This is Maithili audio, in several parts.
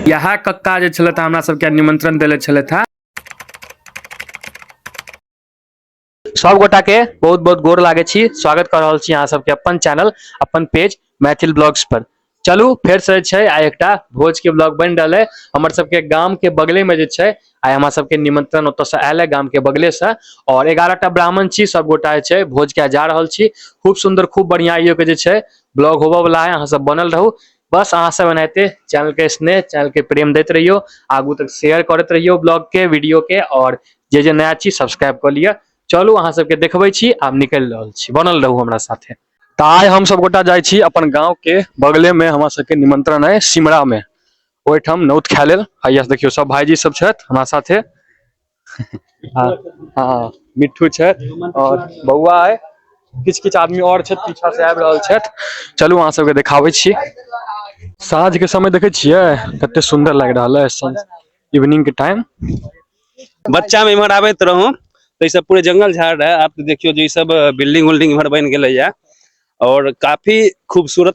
इएह कक्का जे छलथि हमरा सबके निमंत्रण देले छलथि हेँ। सब गोटा के बहुत बहुत गोर लागे छी, स्वागत कर रहल छी अहाँ सबके अपन चैनल अपन पेज मैथिल ब्लॉग्स पर। चलू फेर से छै आइ एकटा भोज के ब्लॉग बनि रहल है। हमर सबके गाम के बगले में जे छै आइ हमरा सबके निमंत्रण ओतऽ से आयल है गाम के बगले से, और 11 टा ब्राह्मण छी, सब गोटा जे छै भोज के जा रहल छी। खूब सुंदर खूब बढ़िया इहो के जे छै ब्लॉग होबऽ वाला है, अहाँ सब बनल रहू। बस अहाँ सब एनाहिते चैनल के स्नेह चैनल के प्रेम दैत रहियो, आगू तक शेयर करैत रहियो ब्लॉग के वीडियो के, और जे जे नया छी सब्सक्राइब कऽ लिअ। चलू अहाँ सबके देखबै छी, आब निकलि रहल छी, बनल रहू हमरा साथे। तऽ आइ हम सब गोटा जाइ छी अपन गाँव के बगले में हमरा सबके निमंत्रण है सिमरा में, ओहिठाम नौत खाय लेल। हैया देखियौ सब भाईजी सब छथि हमरा साथे। हाँ हाँ मिट्ठू छथि और बौआ है, किछु किछु आदमी और छथि पीछा से आबि रहल छथि। चलू अहाँ सबके देखाबै छी। साँझ के समय देखै छियै कते सुंदर लागि रहल है इवनिंग के टाइम। बच्चा में इम्हर आबैत रहूं तो ई सब पूरे जंगल झाड़ रहे, आब तो देखियो जे ई सब बिल्डिंग उल्डिंग इम्हर बनि गेलै या, और काफी खूबसूरत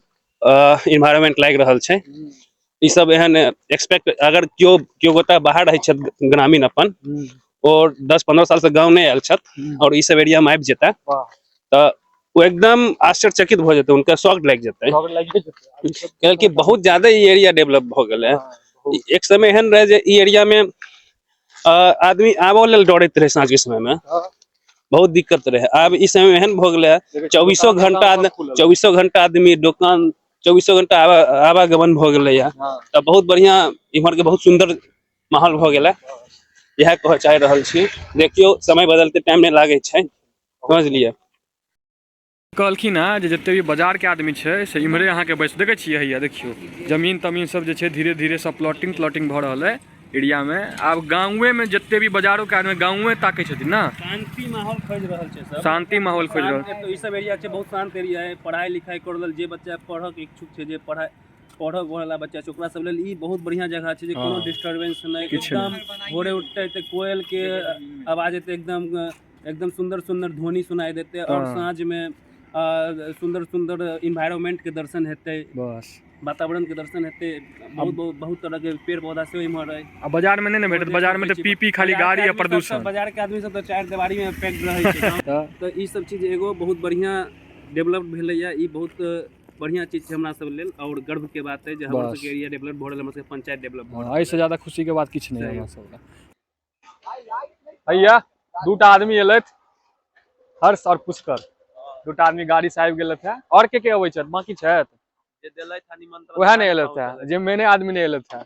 इन्वायरमेंट लागि रहल छै। ई सब एहन एक्सपेक्ट अगर केओ गोटा बाहर रहै छथि ग्रामीण अपन, और 10-15 साल से गाँव नहि आयल छथि और ई सब एरिया में आबि जेता तऽ ओ एकदम आश्चर्यचकित भऽ जेतै, हुनका शौक लागि जेतै, कियाकि बहुत ज्यादा ई एरिया डेवलप भऽ गेलै। एक समय एहन रहे जे ई एरिया में आदमी आबऽ लेल डरैत रहे साँझ के समय में, बहुत दिक्कत रहे। आब ई समय एहन भऽ गेलै है, चौबीसों घंटा आदमी दुकान, चौबीसों घंटा आवागमन भऽ गेलै है। तऽ बहुत बढ़िया इम्हर के बहुत सुंदर माहौल भऽ गेलै। इएह कहऽ चाहि रहल छी। देखियौ समय बदलते टाइम नहि लागै छै, समझलियै। कहलखिन हँ जे जते भी बाजार के आदमी छै से इम्हरे अहाँके बैस देखै छियै। हैया देखियौ जमीन तमीन सब जे छै धीरे धीरे सब प्लॉटिंग प्लॉटिंग भऽ रहल है एरिया में। आब गाँवे में जते भी बाजारो के आदमी गाँवे ताकै छथिन ना, शांति माहौल खोजि रहल छै सब, शांति माहौल खोजि रहल। शांत, ई सब एरिया छै बहुत शांत एरिया है। पढ़ाई लिखाई कर लेल जे बच्चा पढ़ऽ के इच्छुक छै, जे पढ़ाई पढ़ऽ वाला बच्चा छै, ओकरा सब लेल ई बहुत बढ़िया जगह छै जे कोनो डिस्टर्बेंस नहि, किछु एकदम भोरे उठतै तऽ कोयल के आवाज एतै, एकदम एकदम सुंदर सुंदर ध्वनि सुनाई देते, और साँझ में सुंदर सुंदर इन्वायरमेंट के दर्शन हेतै, बस वातावरण के दर्शन हेतै। बहुत बहुत बहुत तरह के पेड़ पौधा सेहो इम्हर है। आ बाजार में नहीं ने भेटत, बाजार में तऽ पी पी खाली गाड़ी आ प्रदूषण। बाजार के आदमी सब तऽ चार दीवारी में पैक रहै छै। तऽ ई सब चीज एगो बहुत बढ़िया डेवलप भेलैया, ई बहुत बढ़िया चीज छै हमरा सब लेल और गर्व के बात है जे हमर सबके एरिया डेवलप भऽ रहल, हमर सबके पंचायत डेवलप भऽ रहल। एहिसँ ज्यादा खुशी के बात किछु नहि हमरा सब लए। भैया दूटा आदमी एलथि, हर्ष और पुष्कर, दूटा आदमी गाड़ी से आबि गेलथि है। और के के अबै छथि बाकी छथि? वएह नहि एलथि है, जे मेने आदमी नहि एलथि है।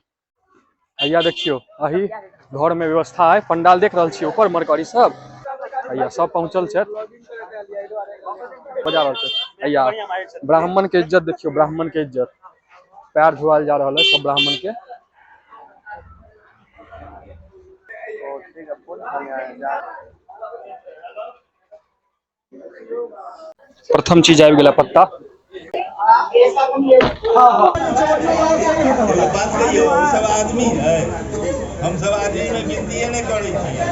भैया देखियौ अही घर में व्यवस्था है, पंडाल देख रहल छी ऊपर मरकरी सब, भैया सब पहुंचल छथि, बजा रहल छथि। भैया ब्राह्मण के इज्जत देखियौ, ब्राह्मण के इज्जत, पैर धोआल जा रहल है सब ब्राह्मण के। प्रथम चीज आबि गेला पत्ता। बात कहियौ, हम सब आदमी है, हम सब आदमी में गिनतीये नहि करै छियै।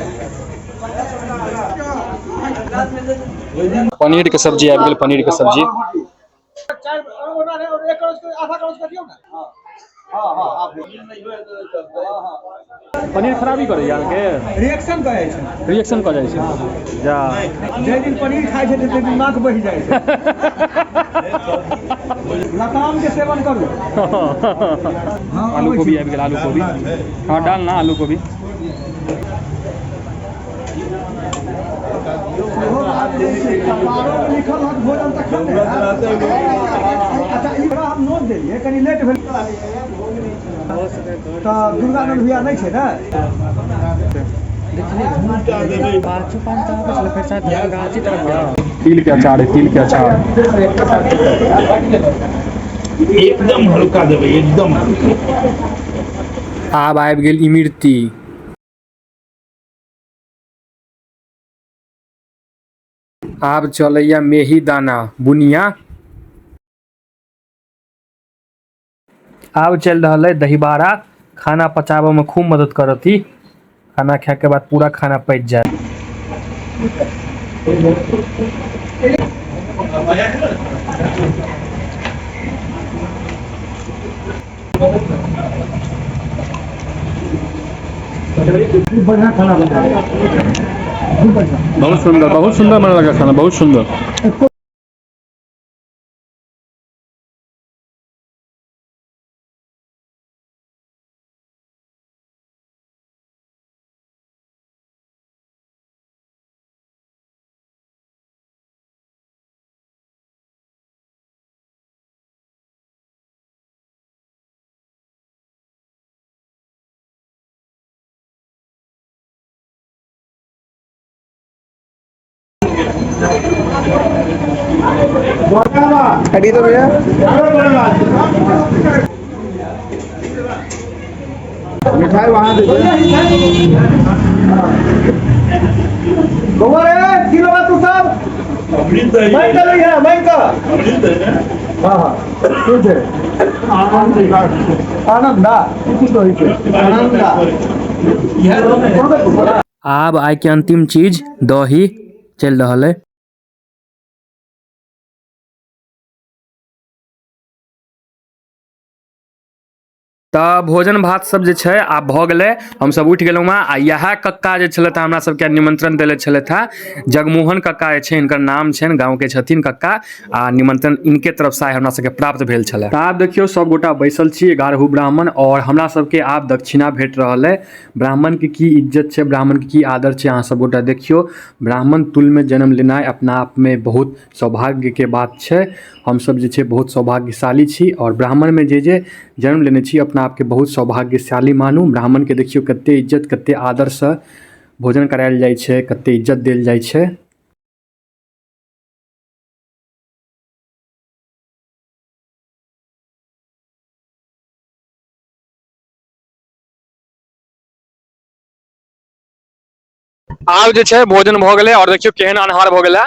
पनीर के सब्जी आबि गेल, पनीर के सब्जी। पनीर खराबी करैया अहाँके? रिएक्शन कऽ जाइ छै। रिएक्शन कऽ जाइ छै। जा। जाहि दिन पनीर खाइ छै ताहि दिन नाक बहि जाइ छै। लताम के सेवन करू। आलू गोभी आबि गेल, आलू गोभी। हाँ डाल ना आलू गोभी। लिखल हक भोजन तखन ने। अच्छा ई हम नोट देलियै, कनि लेट भेल तऽ दुर्गानंद भैया नहि छै ने। तिल के अचार है, तिल के अचार। एकदम हल्का देबै, एकदम हल्का। आब आबि गेल इमरती। आब चलैया मेही दाना बुनिया। आब चलि रहल है दहीबाड़ा, खाना पचाबऽ में खूब मदद करत ई। खाना खाय के बाद पूरा खाना पचि जायत। बढ़िया खाना बना बहुत सुंदर, बहुत सुंदर बना लगा खाना, बहुत सुंदर। खड़ी तो भैया मिठाई वहाँ दे बउआ रे की लेबा तू सब? मैं का लई है, मैं का। हाँ हाँ ठीक है। आनंद दा की कहै छै आनंद दा। आब आइ के अंतिम चीज दही चलि रहल है। तऽ भोजन भात सब जे छै आब भऽ गेलै, हमसब उठि गेलहुँ हँ। आ इएह कक्का जे छलथि हमरा सबके निमंत्रण देले छलथि हँ, जगमोहन कक्का जे छै हिनकर नाम छनि, गाँवके छथिन कक्का, आ निमंत्रण इनके तरफसँ आइ हमरा सबके प्राप्त भेल छलै। तऽ आब देखियौ सब गोटा बैसल छी 11 ब्राह्मण, और हमरा सबके आब दक्षिणा भेट रहल है। ब्राह्मण के की इज्जत छै, ब्राह्मण के की आदर छै, अहाँ सब गोटा देखियौ। ब्राह्मण तुल में जन्म लेनाइ अपना आप में बहुत सौभाग्य के बात छै। हमसब जे छै बहुत सौभाग्यशाली छी, और ब्राह्मण में जे जे जन्म लेने छी अपना आपके बहुत सौभाग्यशाली मानू। ब्राह्मण के देखियौ कते इज्जत कते आदर से भोजन करायल जाइ छै, कते इज्जत देल जाइ छै। आब जे छै भोजन भऽ गेलै, और देखियौ केहन अन्हार भऽ गेलै।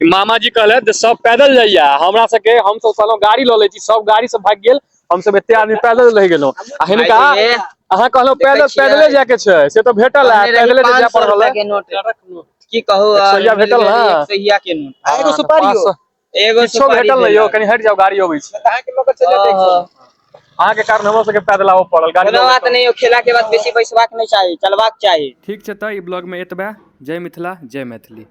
मामाजी कहले जे सब पैदल जाइया, हमरा सबके हमसब कहलहुँ गाड़ी लऽ लै छी, सब गाड़ी सब भागि गेल, हमसब एते आदमी पैदल रहि गेलहुँ। आ हिनका अहाँ कहलहुँ पैदल पैदले जायके छै, से तऽ भेटल है, पैदले जे जाय पड़ल है। की कहू, 100 भेटल ना? 100 के नोट, एगो सुपारी, एगो किछो भेटल नहीं यौ। कनी हटि जाउ, गाड़ी अबै छै। अहाँके कारण हमरा सबके पैदल आबऽ पड़ल गाड़ी। कोनो बात नहीं, खेला के बाद बेसी बैसबाक नहीं चाही, चलबाक चाही। ठीक छै, तऽ ई ब्लॉग में एतबे। जय मिथिला, जय मैथिली।